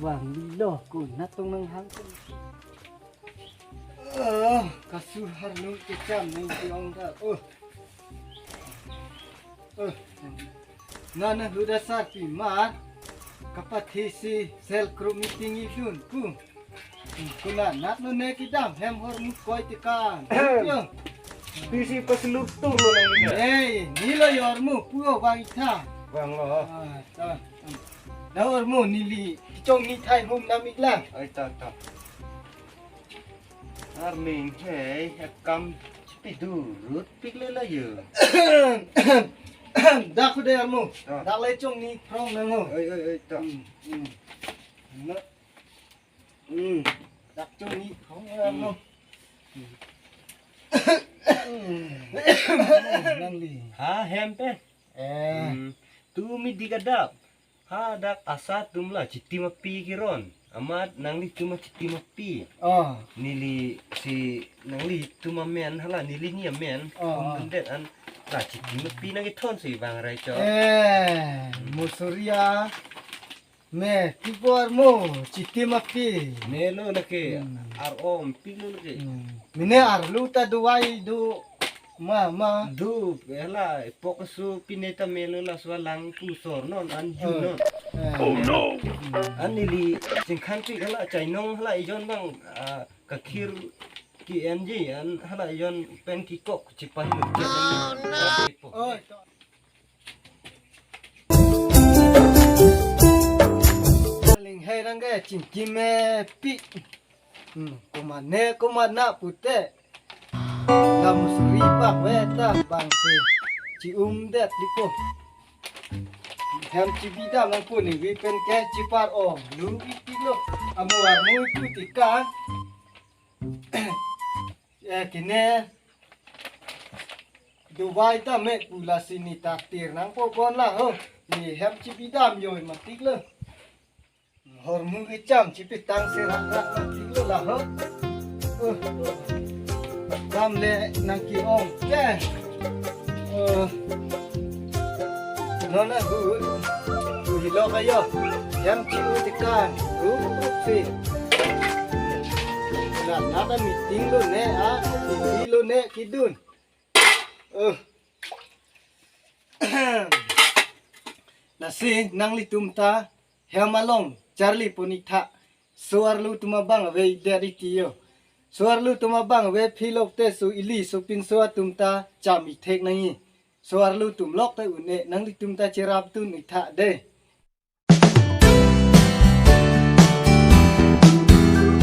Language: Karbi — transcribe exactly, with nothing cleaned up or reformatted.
Vanglo ko natong nanghang ko. Ah, kasu harnung kecham nang tiong ta. Oh. Oh. Nana huda sarpi mar kapathisi cell group meeting idun pu. Kuna nat no ne kedam hem hormu koi tekan. Yo. Pisi paselur tur lo nang ni. Hey, nilo hormu puo bang itha. Vanglo. Ah, ta. Na hormu neli kechongni thai hum nam ikla. Ai ta ta. Arming hei, akam chipidurut pik le la yo. Dak hude hormu. Ah. Dak le chongni phrong nang ho. Oi, oi, oi, ta. Hmm, hmm. Na. Hmm. Dak chongni phrong nang ho. Hmm. Nangli. Ha, hem pe. Eh. Hmm. Tu mi di kadap. Ha, dak asa atum la chitim api kiron. Amat nanglitum achitim api. Oh. Neli si nanglitum amen hala neli ni amen. Oh, oh. Umdundet an la chitim api nang kethon si bang rai cho. Eh, musuria. Me, pibor mo, chitim api. Melo lake, Hmm. Ar-om, pilo lake. Hmm. Mene arlu ta duwai do ma, ma. Do, hala, pok su pine ta melo laso alang pusor non, an ju Oh. non. Eh. Oh no. An neli, singkhan pi hala, chainong hala, ijon bang, ah, kakhir ki enji, an hala, ijon pen kikok, chipan. Oh, no. Ling hei rang ke chingki me pi. Hmm, komane komana pute. Lam suri pak we ta bang si. Chi-um det liko. Hem chibidam nang pu ni wi pen ke chipar-ong. Lu ipilo. Amo armu pu tikan. Eh, kine. Dubai ta me pu lasi ni taktir nang po bon la ho. Ni hem chibidam yoi matik lo. Hormu kecham chipitang serak rak matik lo la ho. Uh. Dam le nang ki-ong ke. Uh. Nona hu. Hu hilo kayo. Hem chi-u tekan. Hu hu si. Nat nat meeting lo ne a. Meeting lo ne kidun. Uh. Lasi nanglitum ta hem along charli pon iktha. So-arlo atum abang ave idet iti yo. So-arlo atum abang ave philok te so ili sopinso atum ta cham ithek nangji. So-arlo atum lok te un-e nanglitum ta cherap tun iktha de.